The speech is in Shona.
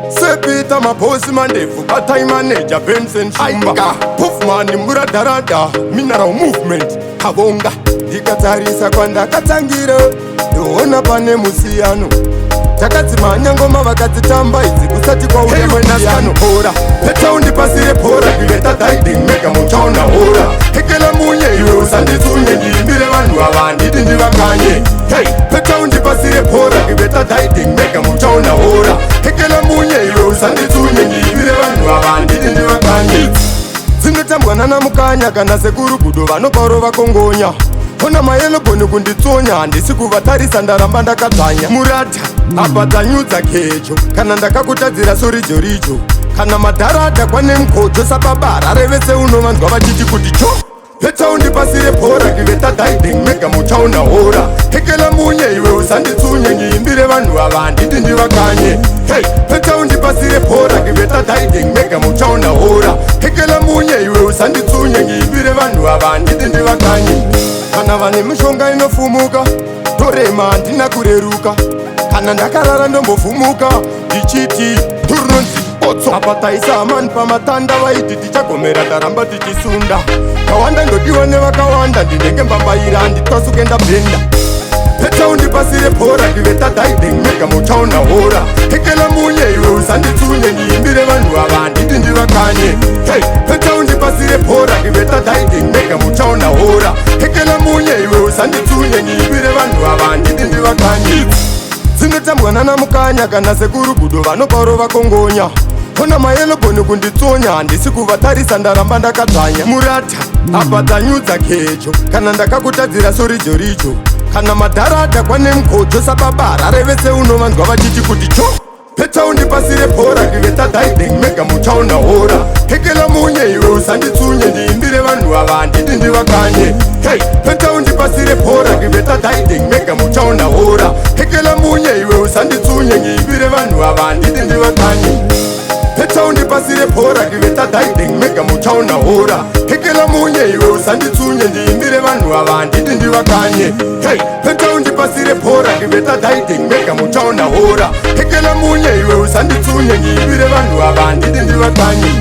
Sepita mabhosi mandebvu, batai manager Benson Shumba, Puffman Muradharada, Mineral Movement Kavonga. Ndikatarisa kwandakatangira, ndoona pane musiyano. Takadzimanya ngoma vakadzitamba idzi kusati kwauya mwenasano hora petaundi pasire pora kiveta dhaiding mega muchaona hora hekela munye iwe usanditsunye ndiimbire vanhu ava handidi ndivakanye. Hey, petaundi pasire pora kiveta dhaiding mega muchaona hora hekela munye iwe usanditsunye ndiimbire vanhu ava handidi ndivakanye. Dzinotambwa nana Mukanya kana Sekuru Gudo vanoparo vakongonya. Ona mayelobhoni kunditsonya, handisi kuvatarisa, ndaramba ndakadzvanya. Murata apa dzanyudza kecho, kana ndakakutadzira sorijo rijo, kana madharadha kwane mukojo sababa rarevese unovanzwa vachiti kuti cho petaundi pasire pora kiveta dhaiding mega muchaona hora hekela munye iwe usanditsunye ndiimbire vanhu ava handidi ndivakanye. Hey, petaundi pasire pora kiveta dhaiding mega muchaona hora hekela munye iwe usanditsunye ndiimbire vanhu ava handidi ndivakanye. Kana vane mishonga inofumuka, torema handina kureruka. Kana ndakarara ndombofumuka ndichiti turunonzi otso. Apa taisa mani pamatanda, vaiti tichagomera, taramba tichisunda. Kawanda ndodiwa nevakawanda, ndinenge mbambaira, handitwasuke ndabhenda. Petaundi pasire pora kiveta dhaiding mega muchaona hora hekela munye iwe usanditsunye ndiimbire vanhu ava handidi ndivakanye. Hey, petaundi pasire pora kiveta dhaiding mega muchaona hora hekela munye iwe usanditsunye ndiimbire vanhu ava handidi ndivakanye. Dzinotambwa nana Mukanya kana Sekuru Gudo vanoparo vakongonya. Ona mayelobhoni kunditsonya, handisi kuvatarisa, ndaramba ndakadzvanya. Murata apa dzanyudza kecho, kana ndakakutadzira sorijo rijo, kana madharadha kwane mukojo sababa rarevese unovanzwa vachiti kuti cho petaundi pasire pora kiveta dhaiding mega muchaona hora hekela munye iwe usanditsunye ndiimbire vanhu ava handidi ndivakanye. Hey, petaundi pasire pora kiveta dhaiding mega muchaona hora hekela munye iwe usanditsunye ndiimbire vanhu ava handidi ndivakanye. Petaundi pasire pora kiveta dhaiding mega muchaona hora hekela munye iwe usanditsunye ndiimbire vanhu ava handidi ndivakanye. Hey, petaundi pasire pora kiveta dhaiding mega muchaona hora hekela munye iwe usanditsunye ndiimbire vanhu ava handidi ndivakanye.